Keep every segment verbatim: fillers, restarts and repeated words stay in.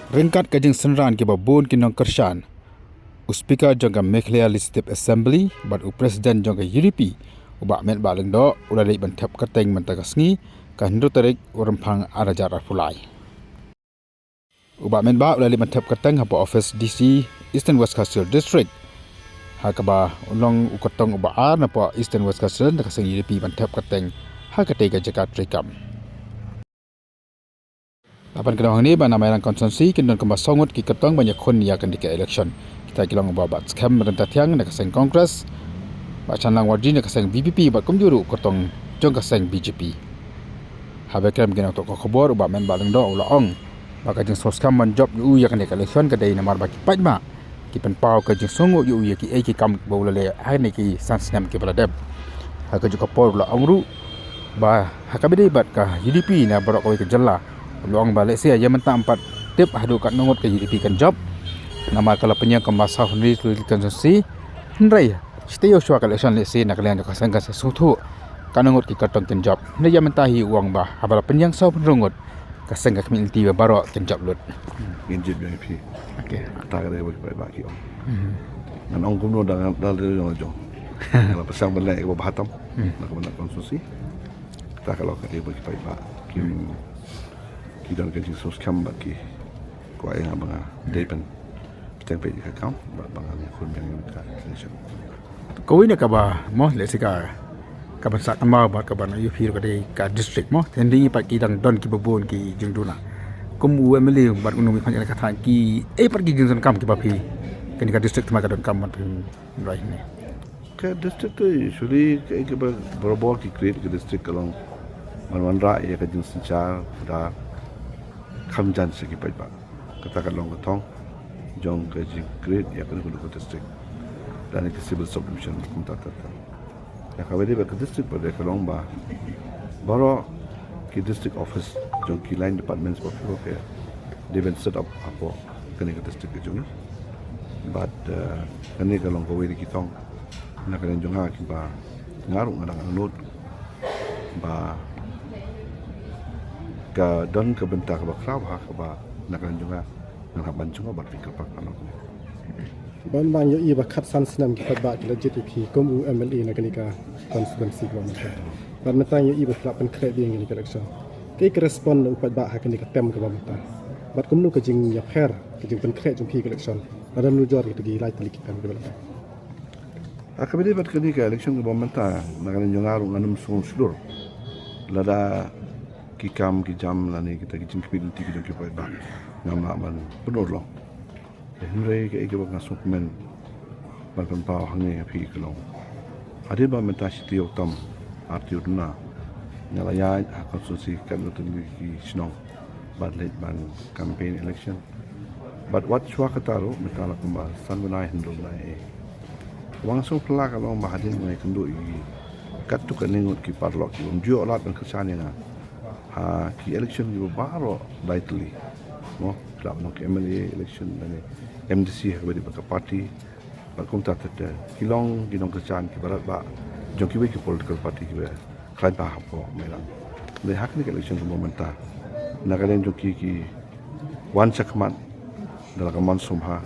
Ryngkat ka jingsynran kiba bun ki nongkyrshan, u Speaker jong ka Meghalaya Legislative Assembly bad u President jong ka U D P, u Bah Metbah Lyngdoh, u la leit ban thep kyrteng mynta ka sngi, ka hynriew tarik u Rymphang ar hajar arphew lai. U Bah Metbah u la leit ban thep kyrteng hapoh office D C Eastern West Khasi Hills District, ha kaba u long u kyrtong uba ar napoh Eastern West Khasi Hills na ka seng U D P ban thep kyrteng ha katei ka jaka treikam. La pynkyndong hangne ba na Mairang Constituency kin don kumba saw ngut ki kyrtong ban ïakhun ïa kane ka election. Kita ki long u Bah Batskhem Ryntathiang na ka seng Congress, Bah Shanlang Warji na ka seng V P P bad kumjuh ruh u kyrtong jong ka seng B J P. Haba ïakren bad ki nongthoh khubor, u Bah Metbah Lyngdoh u la ong ba ka jingsngewskhem ban jop ïa u ïa kane ka election ka dei namar ba ki paidbah ki pynpaw ka jingsngewnguh ïa u ïa kiei ki kam ba u la leh ha kine ki san snem kiba la dep. Ha kajuh ka por u la ong ruh ba ha kaba ïadei bad ka U D P na baroh kawei ka jylla, u la ong ba lehse ïa mynta ym pat tip haduh katno ngut ka U D P kan jop, namar ka la pynïeng kumba saw hynriew tylli ki constituency. Hynrei shiteng shuwa ka election lehse na ka liang jong ka seng kan sa sngewthuh katno ngut ki kyrtong kin jop. Hynrei ïa mynta hi u ong ba haba la pynïeng saw pynriew ngut, ka seng ka khmih lynti ba baroh kin jop lut. Ngin jied biang ïa phi. Okay. Kata ka dei kaba ki paidbah ki ong. Mhm. Ngan ong kumno da ngan da la jong la jong. Nga la pyrshang ban leh kaba bha tam. Hmm. Na ka bynta constituency. Kata ka long ka dei kaba ki paidbah ki, hmm, ki don ka jingsngewskhem bad ki kwah ïa nga ba nga dei ban pynbteng peit ïa ka kam bad ba ngan ïakhun biang ïa ka election. Kawei na kaba mo lehse ka, kaban sah kynmaw bad kaban ïohi ruh ka dei ka district mo. Te hynrei pat ki dang don kiba bun ki jingduna. Kum u M L A bad u nongmihkhmat ïa ka thaiñ, kiei pat ki jingdonkam kiba phi, kane ka district thymmai ka donkam ban phi rai hangne? Ka district te usually kaei kaba barabor ki create ka district ka long ban wanrah ïa ka jingsynshar da kham jan sha ki paidbah. Kata ka long ka thong jong ka jing create ïa kano kano ka district lane ka civil subdivision kumta ter ter. Ïa kaba dei bad ka district pat dei ka long ba baroh ki district office jong ki line departments ba phi ba phi dei ban set up hapoh kane ka district ka jong ngi. Bad, eh, kane ka long kawei na ki thong na ka liang jong nga kiba nga ruh nga dang angnud ba ka don ka bynta kaba khraw ha kaba na ka liang jong nga ngan hap ban jngoh bad phi kyrpad. Ban ban ïohi ba khatsan snem ki paidbah ki la jied ïa phi kum u M L A na kane ka constituency kaba mynta. Bad mynta ïohi ba phi la pynkhreh biang ïa kane ka election, kaei ka respond na u paidbah ha kane ka term kaba mynta? Bad kumno ka jingïapher, ka jingpynkhreh jong phi ka election lada nujor ïa kito ki lai tylli ki term kiba la dep? Ha kaba dei bad kane ka election kaba mynta, na ka liang jong nga ruh ngan ym sngew shlur lada ki kam ki jam lane kita ki jingkhmih lynti ki jong ki paidbah ngam lah ban pynurlong. Hynrei kaei kaba nga sngewkmen ban pynpaw hangne ha phi ka long, hadien ba mynta shi taïew tam ar taïew duna nga la ïaid ha constituency katno tylli ki shnong bad leit ban campaign election. Bad wat shuwa kata ruh mynta la kumba san bnai hynriew bnai. Kaba nga sngewphylla ka long ba hadien ba nga ïakynduh ïa ki katto katne ngut ki paralok ki bym ju ïoh lad ban kyrshan ïa nga ha ki election kiba baroh lai tylli. Mo, ki lah ban long ki M L A election lane M D C ha kaba dei bad ka party. Bad kumta ter ter ki long ki nongkyrshan kiba radbah jong kiwei ki political party kiba khlaiñ bha hapoh Mairang. Hynrei ha kane ka election kaba mynta na ka liang jong ki, ki wan shakhmat da la ka mon sngewbha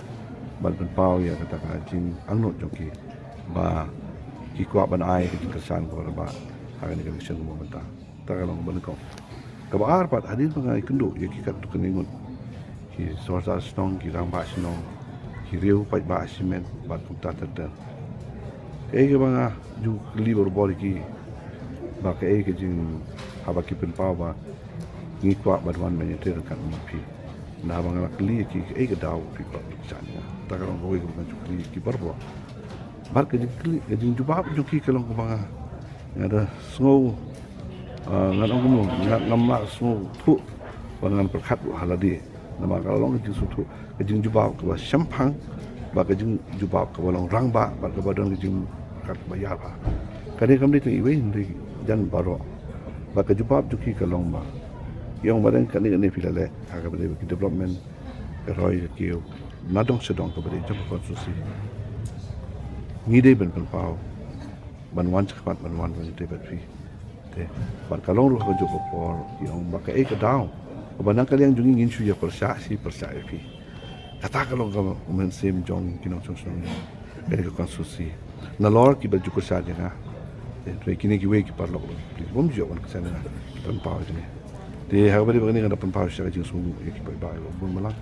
ban pynpaw ïa kata ka jingangnud jong ki ba ki kwah ban ai ka jingkyrshan kaba radbah ha kane ka election kaba mynta. Ta ka long kaba nyngkong. Kaba ar pat, hadien ba nga ïakynduh ïa ki katto katne ngut ki sordar shnong, ki rangbah shnong, ki riew paidbah shimet bad kumta ter ter, kaei kaba nga ju kylli barabor ïa ki ba kaei ka jing, haba ki pynpaw ba ngi kwah ban wan ban ïatrei ryngkat bad phi. Naba nga la kylli ïa ki kaei ka daw phi kwah ban kyrshan ïa nga. Ta ka long kawei kaba nga ju kylli ïa ki barabor. Bad ka jingkylli, ka jingjubab jong ki ka long kaba nga, nga da sngew, ah, ngan ong kumno, nga, ngam lah sngewthuh ba ngan pyrkhat ruh ha lade. Namar ka la long ka jingsngewthuh, ka jingjubab kaba shemphang, bad ka jingjubab kaba long rangbah, bad kaba don ka jingpyrkhat kaba ïar bha. Kane kam dei tang iwei, hynrei jan baroh. Bad ka jubab jong ki ka long ba, ki ong ba dang katne katne phi la leh ha kaba dei bad ki development, ka roi ka kiew na dong sha dong kaba dei jong ka constituency. Ngi dei ban pynpaw ban wan shakhmat, ban wan ban ïatrei bad phi. Te bad ka long ruh ha kajuh ka por ki ong ba kaei ka daw Ba na ka liang jong ngi ngin shu ïa pyrshah shi pyrshah ïa phi. Kata ka long ka mynsiem jong ki nongshong shnong ïa kane ka constituency. Nalor kiba ju kyrshan ïa nga. Te hynrei kine kiwei ki paralok ruh, phi bym ju ïoh ban kyrshan ïa nga, ki pynpaw ïa kane. Te ha kaba ïadei bad kane nga da pynpaw shisha ka jingsngewnguh ïa ki paidbah ïa ka bun balang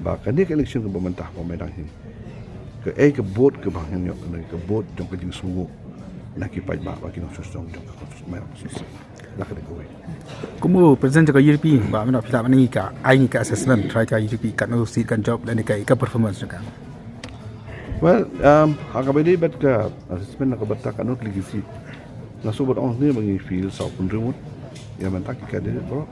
ba kane ka election kaba mynta ba mynta hi, kaei ka vote kaba ngan ïoh, kane ka vote jong ka jingsngewnguh na ki paidbah bad ki nongshong shnong jong ka constituency, Mairang constituency. La ka dei kawei. Kum u president jong ka U D P, ba mynta phi lah ban ai ka, ai ka assessment, trai ka U D P katno seat kan jop lane kaei ka performance jong ka. Well, um, ha kaba ïadei bad ka assessment na ka bynta katno tylli ki seat, nga shu bad ong ne ba ngi feel sawphew hynriew ngut ïa mynta ki candidate baroh.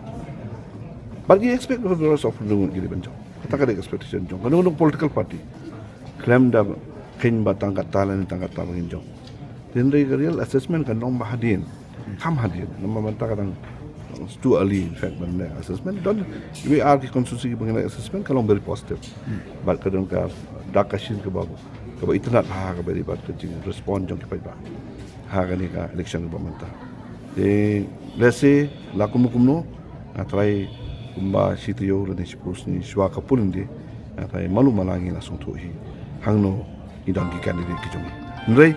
Bad ngi expect ba baroh sawphew hynriew ngut ki dei ban jop. Kata ka dei expectation jong kano kano political party. Khlem da kheiñ ba tang katta lane tang katta ba ngin jop. Te hynrei ka real assessment kan long ba hadien, kham hadien. Namar mynta ka dang, it's too early, in fact, ban leh assessment. Don, we are ki constituency ba ngin leh assessment ka long very positive. Bad ka don ka dak ka shin kaba, kaba itynnad ha kaba ïadei bad ka jingrespond jong ki paidbah ha kane ka election kaba mynta. Te let's say la kumno kumno, nga trai kumba shi taïew lane shiphew sngi shuwa ka polling day, nga trai malu mala ngi la sngewthuh hi hangno ngi don ki candidate ki jong ngi. Hynrei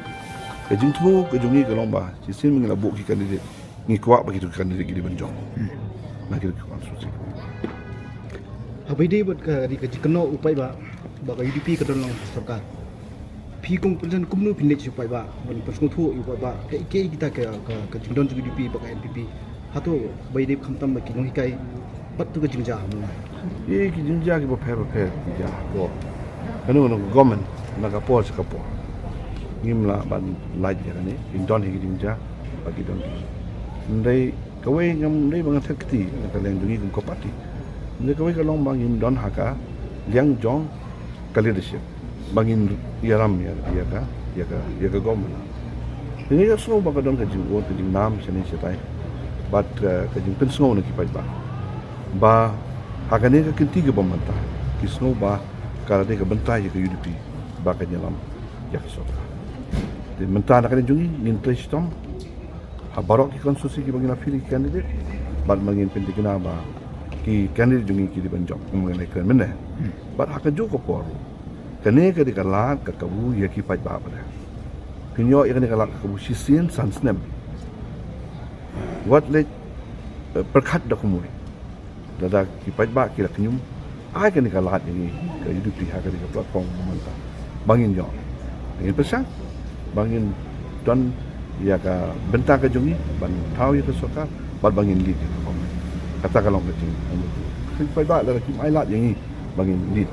ka jingthmu ka jong ngi ka long ba shisien ngi la buh ki candidate, ngi kwah ba kito ki candidate ki dei ban jop na kito ki constituency. Haba ïadei bad ka, ka jingkynnoh u paidbah ba ka U D P ka don lang sorkar, phi kum u president kumno phin leit sha u paidbah ban pynsngewthuh ïa u paidbah kaei kaei kita ka, ka, ka jingdon jong U D P bad ka N P P? Hato ba ïadei khamtam bad ki nonghikai bad tu ka jingjia ha Mawlai? Ïa ki jingjia kiba pher bapher ki jia hapoh kano kano ka government, na ka por sha ka por. Ngim lah ban lait ïa kane, kin don hi ki jingjia ba ki don. Hynrei kawei ngam dei ba ngan thep kti na ka liang jong ngi kum ka party. Hynrei kawei ka long ba ngim don ha ka liang jong ka leadership ba ngin ïalam ïa, ïa ka, ïa ka, ïa ka government. Te ngi ïohsngew ba ka don ka jingud ka jingnam shane shatai bad ka, ka jingpynsngew na ki paidbah ba ha kane ka kynti kaba mynta ki sngew ba ka la dei ka bynta ïa ka U D P ba kan ïalam ïa ka sorkar. Te mynta na ka liang jong ngi ngin trei shitom ha baroh ki constituency kiba ngin la field ki candidate bad ba ngin pynthikna ba ki candidate jong ngi ki dei ban jop kum ba ngin la kren mynne. Bad ha kajuh ka por kane ka dei ka lad ka kabu ïa ki paidbah ba dei. Phin ïoh ïa kane ka lad ka kabu shisien san snem. Wat leit, eh, pyrkhat da kumwei. Lada ki paidbah ki la kynñium, ai kane ka lad ïa ngi ka U D P ha kane ka platform ba mynta ba ngin ïoh. Ngin pyrshang ba ngin don ïa ka bynta ka jong ngi ban thaw ïa ka sorkar bad ba ngin lead ïa ka government. Kata ka long ka jing. Ki paidbah lada kim ai lad ïa ngi ba ngin lead,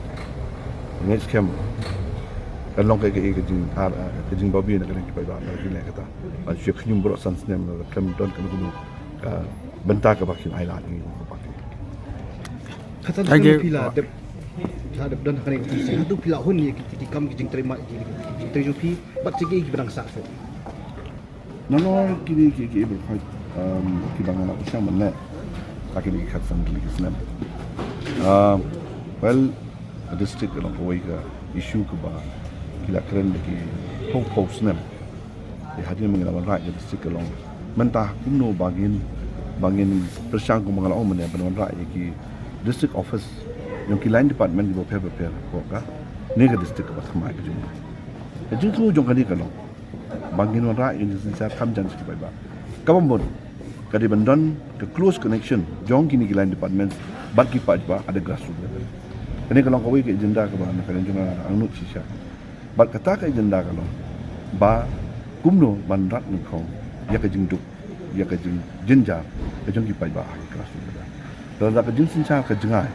ngeit skhem kan long ka, ka, ka jing, ar, ka jingbabe na ka dei ki paidbah lada ki leh kata. Ban shu kynñium baroh san snem lada khlem don kano kano ka bynta kaba kin ai lad ïa ngi kum ka party. Kata. Thank you. Phi la dep, phi la dep don ha kane ka constituency, hato phi la hun ïa ki, ki kam ki jingtrei ma, ki, ki jingtrei jong phi bad ki, ki ba dang sah shuh? Nalor kine ki, ki, ki, um, kiba nga la pyrshang ban leh ha kine ki khatsan tylli ki snem. Um, well, ka district ka long kawei ka issue kaba ki la kren da ki phew phew snem. Te hadien ba ngin wanrah ïa ka district ka long mynta kumno ba ngin, ba ngin pyrshang kumba nga la ong mynne ban wanrah ïa ki district office jong ki line department kiba pher bapher hapoh kane ka district kaba thymmai ka jong ngi. Ka jingthmu jong kane ka long ba ngin wanrah ïa ka jingsynshar kham jan sha ki paidbah. Kaba mut ka dei ban don ka close connection jong kine ki line department bad ki paidbah at the grassroots level. Kane ka long kawei ka agenda kaba na ka liang jong nga nga angnud shisha. Bad kata ka agenda ka long ba kumno ban rat nyngkong ïa ka jingduk, ïa ka jingjynjar ka jong ki paidbah ha ki klas ki paidbah. Lada ka jingsynshar ka jngai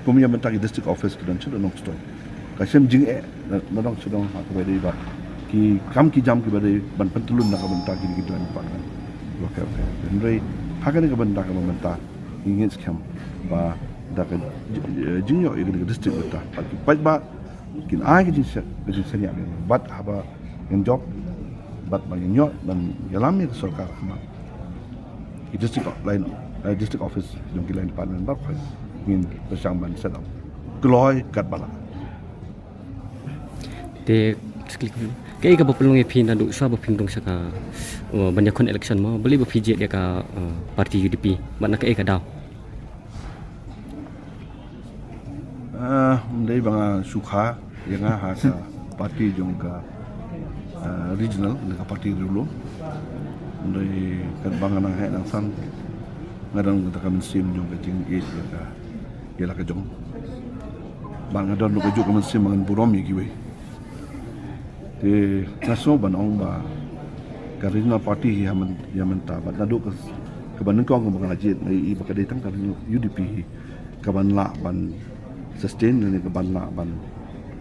kum ïa mynta ki district office ki don sha Nongstoiñ, ka shem jingeh na, na Nongstoiñ ha kaba dei ba ki kam ki jam kiba dei ban pyntyllun na ka bynta ki, ki don ba kan. Hynrei ha kane ka bynta kaba mynta ngi ngeit skhem ba da ka ji-, jingïoh ïa ka district mynta ba ki paidbah kin ai ka jingsa-, ka jingsaniah bad haba ngin jop bad ba ngin ïoh ban ïalam ïa ka sorkar khmat. Ki district line, eh, district office jong ki line department baroh ngin pyrshang ban set up kloi katba lah. Te kaei kaba pynlong ïa phi naduh shuwa ba phin rung sha ka, uh, ban ïakhun election mo, balei ba phi jied ïa ka, uh, party U D P bad na kaei ka daw? Ym dei ba nga shu kha ïa nga ha ka party jong ka, ah, regional, ne ka party rulo. Ym dei katba nga nang heh nang san, nga don kata ka mynsiem jong ka jingïeit ïa ka, ïa la ka jong. Ba nga don ka juk ka mynsiem ba ngan burom ïa kiwei. Te nga sngew ban ong ba ka regional party hi ha myn-, ïa mynta bad naduh ka, kaba nyngkong kaba nga la jied, nga ïohi ba ka dei tang ka regional U D P hi kaban lah ban sustain lane kaban lah ban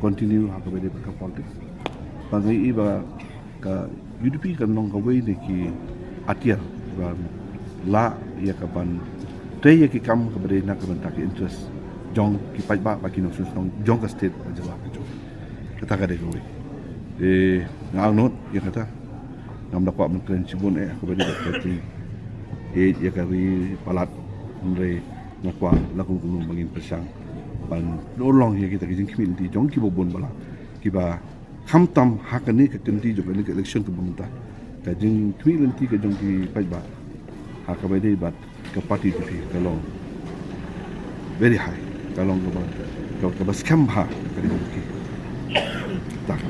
continue ha kaba dei ka politics. Ba nga ïohi ba ka U D P kan long kawei na ki atiar ban lah ïa kaban trei ïa ki kam kaba dei na ka bynta ki interest jong ki paidbah bad ki nongshong shnong jong ka state bad jylla ka jong. Kata ka dei kawei. Te nga angnud ïa kata. Ngam da kwah ban kren shibun eh kaba dei ka jingïeit ïa ka ri palat, hynrei nga kwah la kum kumno ba ngin pyrshang ban urlong ïa kita ki jingkhmih lynti jong kiba bun ba la, kiba khamtam ha kane ka kynti jong kane ka election kaba mynta. Ka jingkhmih lynti ka jong ki paidbah ha kaba dei bad ka party U D P ka long very high, ka long kaba, ka, kaba skhem bha ka dei ki. Tak.